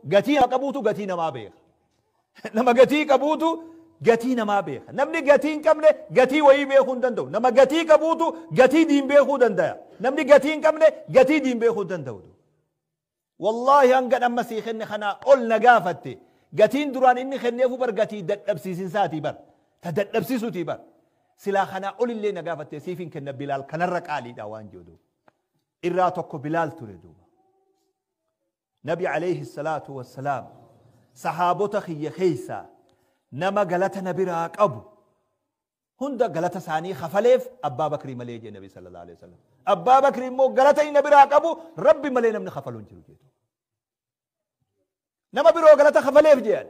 Gatii qabuutu gatii namaa beeka. Nama gatii qabuutu gatii namaa beeka. Namni gatii hin qabne gatii wayii beekuu hin danda'u. Nama gatii qabuutu gatii diin beekuu danda'a. Namni gatii hin qabne gatii diin beekuu hin danda'u. Wallaahi hanga amma sii kenne kanaa ol na gaafatte. Gatiin duraan inni kenneefu bar gatii dadhabsiisinsaatii bar. Ta dadhabsiisuutii bar. Silaa kanaa olillee na gaafatte siif hin kenna Bilaal kanarra qaaliidha waan jedhu. Irraa tokko Bilaal ture duuba. Nabi alayhi salaatu wassalaam sahaabota kiyya keeysaa nama galata na biraa qabu hunda galata isaanii kafaleef Abbaa Bakrii malee jee Nabi sallallahu alayhi wasallam. Abbaa Bakrii immoo galata inni na biraa qabu Rabbi malee namni kafalu hin jiru jedhu. Nama biroo galata kafaleef jean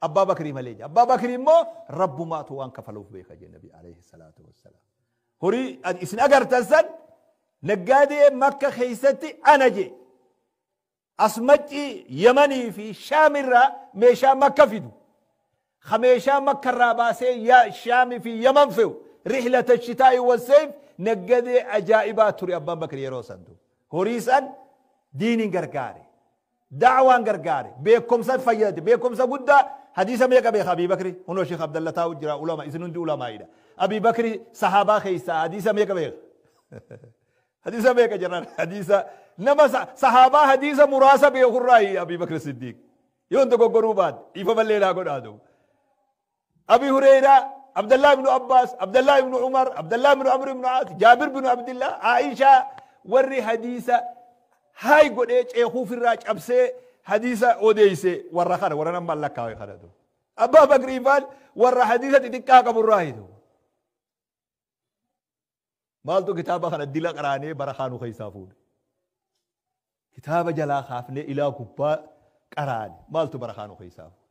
Abbaa Bakrii malee jee. Abbaa Bakrii immoo Rabbumaatu waan kafaluuf beeka jee Nabi alayhi salaatu wassalaam. Horii isin agartan san naggaadee Makka keessatti ana jee. As maccii Yamanii fi Shaam irraa meeshaa Makka fidu. Ka meeshaa Makka irraa baasee ya Shaam fi Yaman fe'u. Rihlata shitaa'i wassayf naggadee ajaa'ibaa ture Abbaan Bakri yeroo san duuba. Horii san diiniin gargaare. Da'waan gargaare. Beekumsa fayyadate. Beekumsa guddaa hadiisa meeqa beeka Abii Bakri? Hunoo Sheekh Abdalla taa'u jira ulama isin hundi ulamaa'idha. Abii Bakri sahaabaa keessaa hadiisa meeqa beeka? Hadiisa meeqa jedhan hadiisa nama sahaabaa hadiisa muraasa beekurraayi Abii Bakr Siddiiq. Yoon dogoggoruu baadhe dhiifamallee naa godhaa duuba. Abi Hureyraa, Abdallah ibn Abbas, Abdallah ibn Umar, Abdallah ibn Amr ibn Aas, Jaabir ibn Abdillah, Aishaa warri hadiisa haay godhee ceekuufirraa cabsee hadiisa odeeyse warra kana warra nama lakkaawe kana duuba. Abbaa Bakrii faan warra hadiisa xixiqqaa qaburraayi duuba. Maaltu kitaaba kana dila qaraanee bara kaanu keessaa fuudhe? Kitaaba jalaa kaafnee ilaa gubbaa qaraane maaltu bara kaanu keessaa fuudhe?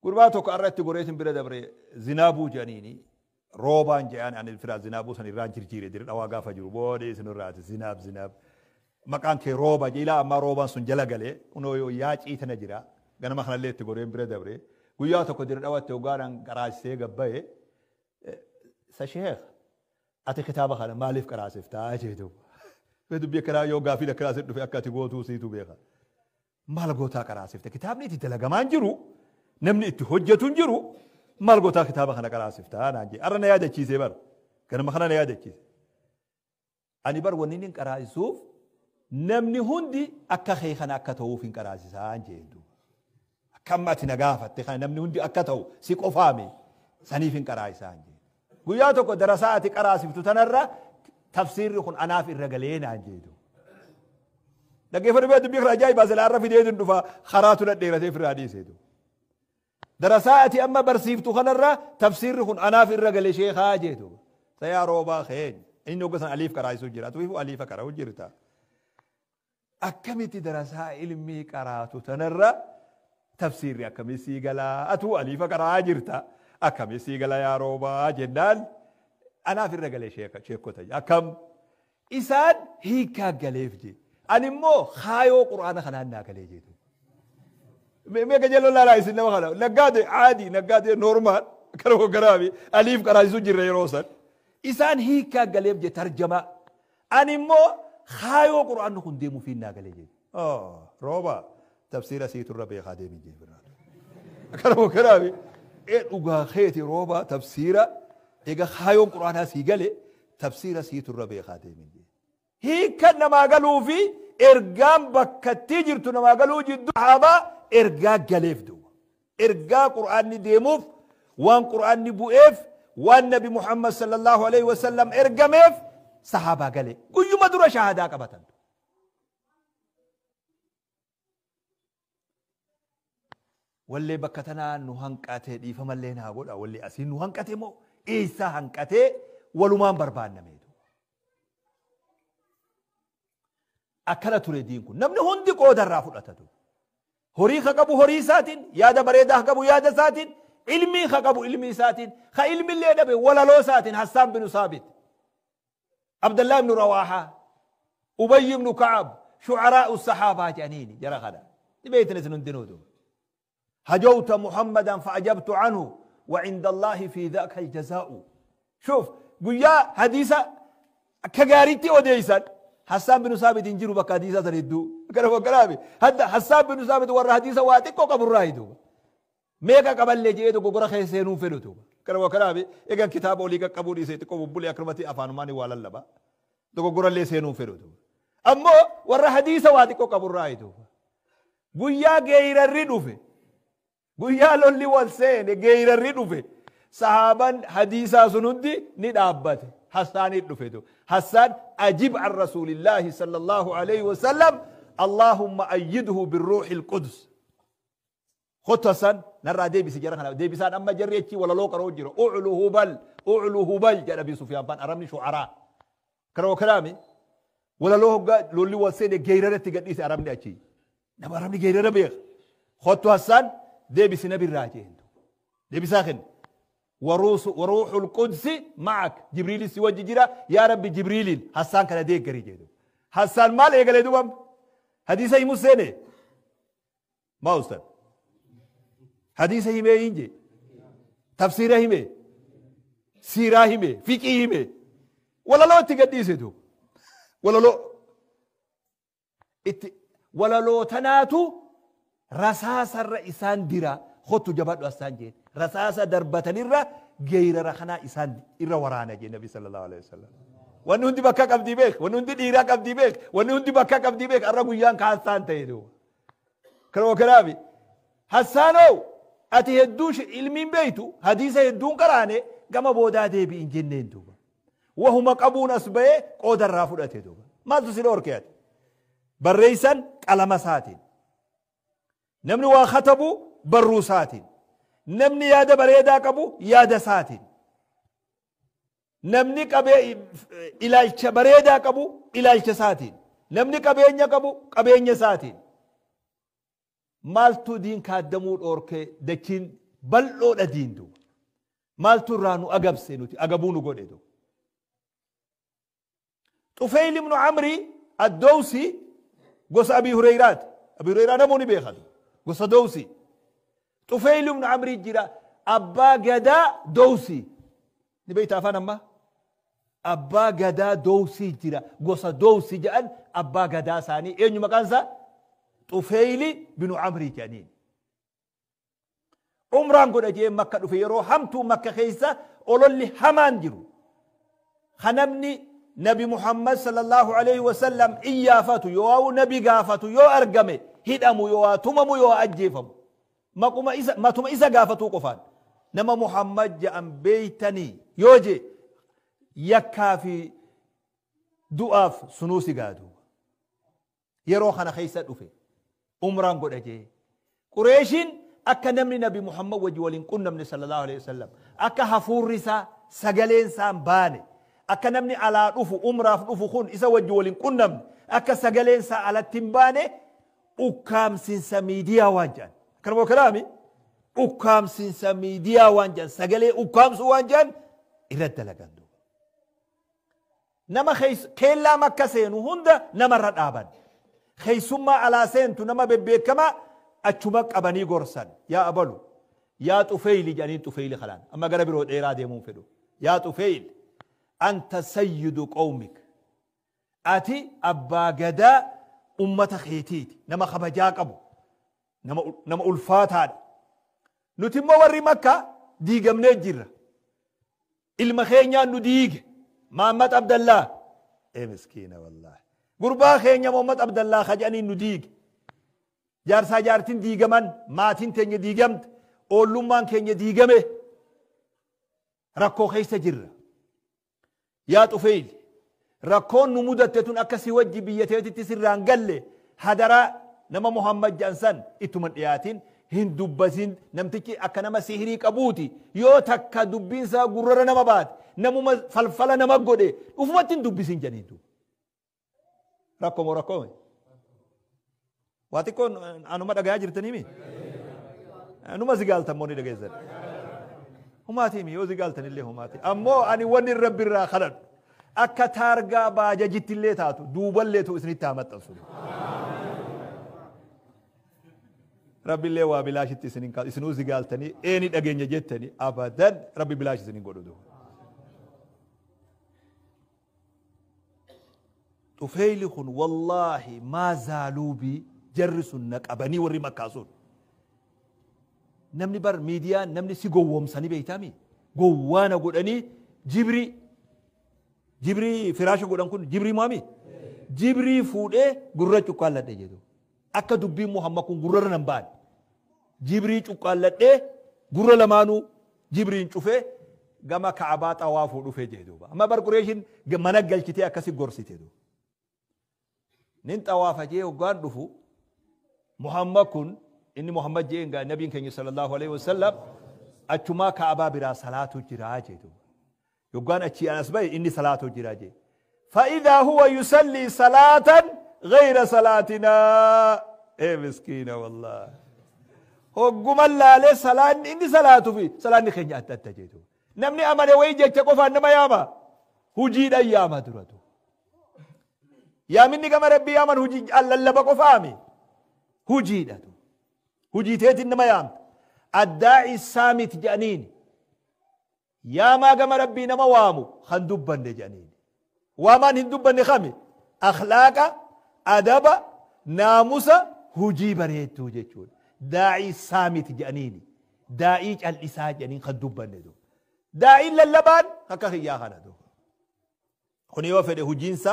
Gurbaa tokko har'a itti goreetin bira dabre zinaabuu jedhaniini roobaan jedhaan ani firaa zinaabuu san irraan jirjiire dire dhawaa gaafa jiru boodee isin irraati zinaab zinaab maqaan kee rooba jedhe ilaa ammaa roobaan sun jala galee kunoo yaacii tana jira ganama kanallee itti goreen bira dabre guyyaa tokko dire dhawatti hoggaadhaan qaraasisee gabbaye sa sheekh ati kitaaba kana maaliif qaraasiftaa jee duuba dubbii akkanaa yoo gaafiin akkanaa si dhufe akka ati gootuu siitu beeka Maal gootaa qaraasifta? Kitaabni itti dalagamaa hin jiru, namni itti hojjetu hin jiru, maal gootaa kitaaba kana qaraasifta naan jedhe. Har'a na yaadachiisee bar. Ganama kana na yaadachiise. Ani bar wanni inni qaraasisuuf namni hundi akka kee kana akka ta'uuf hin qaraasisaa jeen duuba. Akka amma ati na gaafatte kana namni hundi akka ta'u si qofaame saniif hin qaraasisaa jeen. Guyyaa tokko darasaa ati qaraasiftu tanarra tafsiirri kun anaaf irra galee naan jee duuba. Dhaggeeffadhu bee dubbii kana ajaa'ibaa silaa irra fideetiin dhufa karaatu dhadheeratee firraa dhiisee duuba. Darasaa ati amma barsiiftu kanarra tafsiirri kun anaaf irra gale sheekaa jee duuba. Sayaa roobaa keenya. Inni hogga san aliif qaraasisuu jira. Ati ifu aliifa qara'u jirta. Akkamitti darasaa ilmii qaraatu tanarra tafsiirri akkamii sii galaa atuu aliifa qara'aa jirta akkamii sii gala yaa roobaa jennaan anaaf irra galee sheekota akkam isaan hiikkaa galeef jee ani immoo kaayoo qur'aana kanaan naa galee jeetu. Mee qajeeloo laalaa isin nama kana naggaade caadii naggaadee noormaal kana hogganaafi aliif qaraasisuu jirra yeroo san isaan hiikkaa galeef jee tarjamaa Ani immoo kaayoo Qur'aanni kun deemuufiin naa galee jedhe. Oh, rooba tafsiira siitu irra beekaa deemi jee birraa. Akkana kanaafi ee dhugaa keeti rooba tafsiira egaa kaayoon Qur'aanaa sii gale tafsiira siitu irra beekaa deemi jee. Hiikkan namaa galuu fi ergaan bakkattii jirtu namaa galuu jidduu sahaabaa ergaa galeef duuba. Ergaa Qur'aanni deemuuf, waan Qur'aanni bu'eef, waan Nabi Muhammad sallallahu alaihi wasallam ergameef sahaabaa gale. Guyyuma dura shahaadaa qabatan. Wallee bakka tanaa nu hanqate dhiifamallee naa godha wallee asiin nu hanqate moo eessaa hanqatee walumaan barbaannameetu. Akkana ture diin kun. Namni hundi qooda irraa fudhata ture. Horii ka qabu horii isaatiin, yaada bareedaa ka qabu yaada isaatiin, ilmii ka qabu ilmii isaatiin, ka ilmillee dhabe walaloo isaatiin Hassaan binu Saabit, Abdallah ibnu Rawaahaa, Ubayy ibnu Ka'ab, shu'araa'u sahaabaa jedhaniini jara kana. Ni beektan isin hundinuu duuba. Hajawta Muhammadan fa'ajabtu anhu وعند الله في ذاك الجزاء. شوف قويا حديثة كغاريتي وديسان حسان بن ثابت انجرو بك حديثة تردو كلام كلامي هذا حسان بن ثابت ورا حديثة واتكو قبر رايدو ميكا قبل لجيتو غورا خيسينو فلوتو كلام كلامي ايغان كتاب اولي قبولي سيتكو بولي اكرمتي افانماني ولا لبا دغ غورا لي سينو فلوتو امو ورا حديثة واتكو قبر رايدو قويا غير الردوفه قويا لولي والسين غير الردوفه صحابا حديثا سنودي ندابت حسان الدفدو حسان أجيب عن رسول الله صلى الله عليه وسلم اللهم أيده بالروح القدس. خطسا نرى دي بسجرة خنا دي بسان أما جريتي ولا لو كرو جرو أعلو هبل أعلو هبل جل أبي سفيان بان أرمني شعراء كرو كلامي ولا لو لولي وسين غيرة تقديس أرمني أشي نبى أرمني غيرة بيخ خطو حسان دي بسنبي الراجين دي بساخن وروح القدس معك جبريل سوى جيرا يا رب جبريل حسان كان ديك غري حسان مال ايغلي دوبم حديثه مسنه ما استاذ حديثه همه انجي تفسيره همه سيره همه فقه همه ولا لو تقديسه ولا لو ولا لو تناتو رصاص الرئيسان ديرا خطو جبادو حسان جين رصاصة دربتن إرى غير رخنا إسان إرى ورانا جي النبي صلى الله عليه وسلم ونهندي بكا قبدي بيك ونهندي ديرا قبدي بيك ونهندي بكا قبدي بيك أرى قيان كحسان تيدو كرو كرامي حسانو أتي هدوش علمين بيتو حديثة هدون قراني كما بودا دي بي إنجنين دوبا وهم قبون أسبيه قودر رافو أتي دوبا ما تسيل أوركيات بريسان قلم ساتين نمني وخطبو بروساتين نمني يادا بريدا قبو يادا ساتين نمني قبي إلالش بريدا قبو إلالش ساتين نمني قبينيا قبو قبينيا ساتين مالتو دين كادمور أوركي دكين بلو دين دو مالتو رانو أقب سينوتي أقبونو قولي دو. طفيل بن عمري الدوسي قص أبي هريرات أبي هريرة نموني بيخدو قص دوسي طفيل بن عمري جرا أبا جدا دوسي نبيت أفهم ما أبا جدا دوسي جرا قص دوسي جان أبا جدا ثاني إيه مكان سا طفيل بن عمري جانين عمران قد أجي مكة في يرو همتو مكة خيسة أولو اللي همان جرو خنمني نبي محمد صلى الله عليه وسلم إيافتو يو نبي قافتو يو أرقمي هدمو يو تممو يو أجيفمو ما إذا ما تم إذا قافتو قفان نما محمد جاء بيتني يوجي يكافي دعاف سنوسي قادو يروح أنا خيسة أفي عمران قد أجي قريشين أكا نمني نبي محمد وجي ولين كنا من صلى الله عليه وسلم أكا هفور رسا سجلين سام باني أكا نمني على رفو عمره رفو خون إذا وجي ولين كنا أكا سجلين سا على التنباني أكام سنسا ميديا وانجان كلام كلامي أكام سنسا ميديا وانجان سجلي أكام سوانجان إرد لقندو نما خيس كلا مكة سينو هند نما رد آبان خيسما على سينتو نما ببيكما أتشمك أبني غرسان يا أبلو يا طفيل جانين طفيل خلان أما قرب رو إيراد مون فدو يا طفيل أنت سيد قومك أتي أبا جدا أمة خيتيت نما خبجاك أبو نما ألفات هذا نتم وري مكة ديجا من الجرة المخينيا نديج محمد عبد الله إيه مسكينة والله قربا خينيا محمد عبد الله خجاني نديج جارسا جارتين ديجمان ماتين تني ديجمت أولومان كني ديجمه ركو خيسة جرة يا طفيل ركون نمودة تتون أكسي وجبية تسير رانجلة هدرا نما محمد جانسان إتومن إياتين هندوبزين نمتكي أكنما سهري كابوتي يو تكا دبين سا غرر نما بات نمو فلفلا نما غودي وفمتين دبزين جانيتو ركوم ركوم واتيكون أنا ما دعاء جرتني مي أنا ما زغالت موني دعاء هماتي مي يوزغالتني اللي هماتي أمو أني وني ربي را خلد أكا تارغا باجا جت اللي تاتو دوبل اللي تو إسني تامت أصولي Rabbiillee waa bilaashitti isin hin kaasu. Isinuu zigaaltanii eeni dhageenya jettanii abadan Rabbi bilaash isin hin godhu duuba. Xufeeyli kun wallaahi maa zaaluu bii jarri sun na qabanii warri Makkaa sun. Namni bar miidiyaan namni si gowwoomsanii beeytaami. Gowwaa na godhanii jibrii jibrii firaasha godhan kun jibrii maami? Jibrii fuudhee gurra cuqqaalladhe jedhu. Akka dubbiin Muhammad kun gurrarra nan baane. Jibrii cuqqaalladhee gurra lamaanuu jibriin cufee gama Ka'abaa xawaafuu dhufee jee duuba. Amma bar Qureeshin mana galchitee akkasi gorsite duuba. Nin xawaafa jee hoggaan dhufu Muhammad kun inni Muhammad jeen gaa nabiin keenya sallallahu alaihi wasallam achumaa Ka'abaa biraa salaatu jiraa jee duuba. Yoggaan achii as bahe inni salaatu jiraa jee. فإذا هو يصلي صلاة غير صلاتنا. إيه مسكينة والله. Hogguma laalee salaanni inni salaatu fi salaanni keenya adda adda jeetu. Namni amane wayii jecha qofaan nama yaama. Hujiidhaan yaama duratu. Yaaminni gama Rabbii yaaman hujii lallaba qofaami. Hujiidhatu. Hujii teetiin nama yaamta. Addaa'i saamit jedhaniin. Yaamaa gama Rabbii nama waamu kan dubbanne jedhaniin. Waamaan hin dubbanne kami? Akhlaaqa, adaba, naamusa, hujii bareedduu jechuudha. Daa'ii saamit jedhaniini. Daa'ii cal'isaa jedhaniin kan dubbanne duuba. Daa'iin lallabaan akka kiyyaa kana duuba. Kun yoo fedhe hujiinsa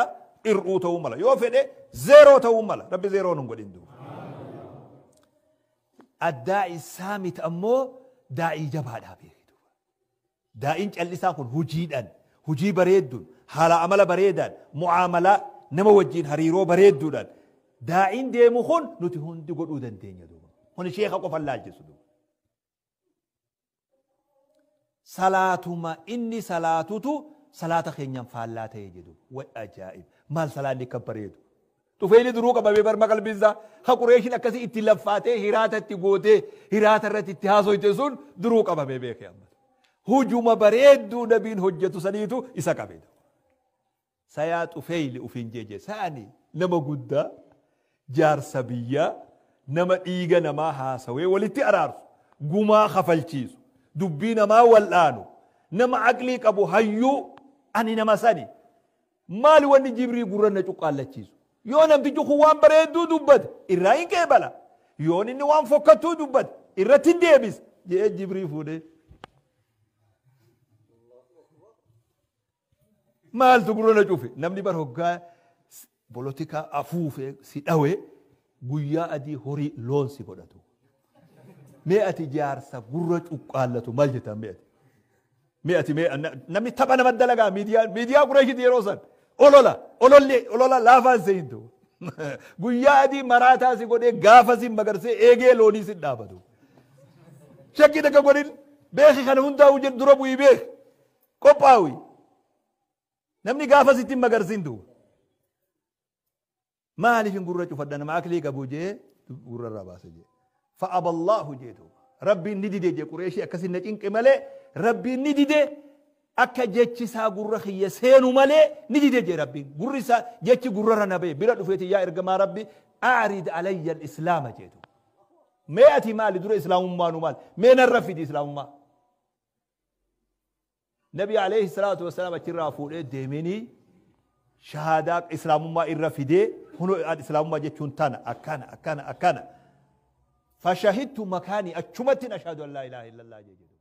ir'uu ta'uu mala. Yoo fedhe zeeroo ta'uu mala. Rabbi zeeroo nun godhin duuba. Addaa'ii saamit ammoo daa'ii jabaadhaa beekitu. Daa'iin cal'isaa kun hujiidhaan, hujii bareedduun, haala amala bareedaan, mu'aamalaa nama wajjin hariiroo bareedduudhaan daa'iin deemu kun nuti hundi godhuu dandeenya duuba. Kun sheeka qofa laalchisu duuba. Salaatuma inni salaatutu salaata keenyaan faallaa ta'ee jedhu. Way ajaa'ib! Maal salaanni akka bareedu! Tufeeyli duruu qabamee barma qalbiinsaa ha Qureeshin akkasii itti laffaatee hiraata itti gootee hiraata irratti itti haasoyte sun duruu qabamee beekee amma. Hujuma bareedduu nabiin hojjetu saniitu isa qabe. Sayaa Xufeeyli ufiin jeeje sa'ani nama guddaa jaarsa biyyaa nama dhiiga namaa haasawee walitti araarsu gumaa kafalchiisu dubbii namaa wal'aanu nama aqlii qabu hayyuu ani nama sani maali wanni jibrii gurra na cuqqaallachiisu yoo namtichi kun waan bareedduu dubbate irraa hin qeebala yoon inni waan fokkattuu dubbate irratti hin deebisa jedhee jibrii fuudhee maaltu gurra na cufe namni bar hoggaa polotikaa afuufee si dhawe guyyaa adii horii loon si godhatu. Mee ati jaarsa gurra cuqqaallatu maal jettan mee ati? Mee ati mee namni tapha nama dalagaa miidiyaa Qureeshiti yeroo san olola ololli olola laafaan seentu. Guyyaa adii maraataa si godhee gaafa si magarsee eegee loonii si dhaabatu. Shakkii takka godhin beeki kana hundaa'u jedhu dura bu'ii beeki qophaawi. Namni gaafa sitti magarsiin duuba. Maaliif hin gurra cufadha nama aklii qabu jee gurra irraa baase jee. Fa'aballaahu jee duuba. Rabbiin ni dide jee Qureeshii akkasii na cinqe malee Rabbiin ni dide akka jechi isaa gurra kiyya seenu malee ni dide jee Rabbiin. Gurri isaa jechi gurrarra na ba'e bira dhufeeti yaa ergamaa Rabbi a'rid alayya al-islaama jee duuba. Mee ati maali dura islaamummaa nu maali? Mee narra fidi islaamummaa. Nabi alayhi salaatu wasalaam achirraa fuudhee deemeenii shahaadaa islaamummaa irra fidee kunoo islaamummaa jechuun tana akkana akkana akkana. Fashahidtu makaanii achumattiin ashhadu an laa ilaaha illallah jee jedhu.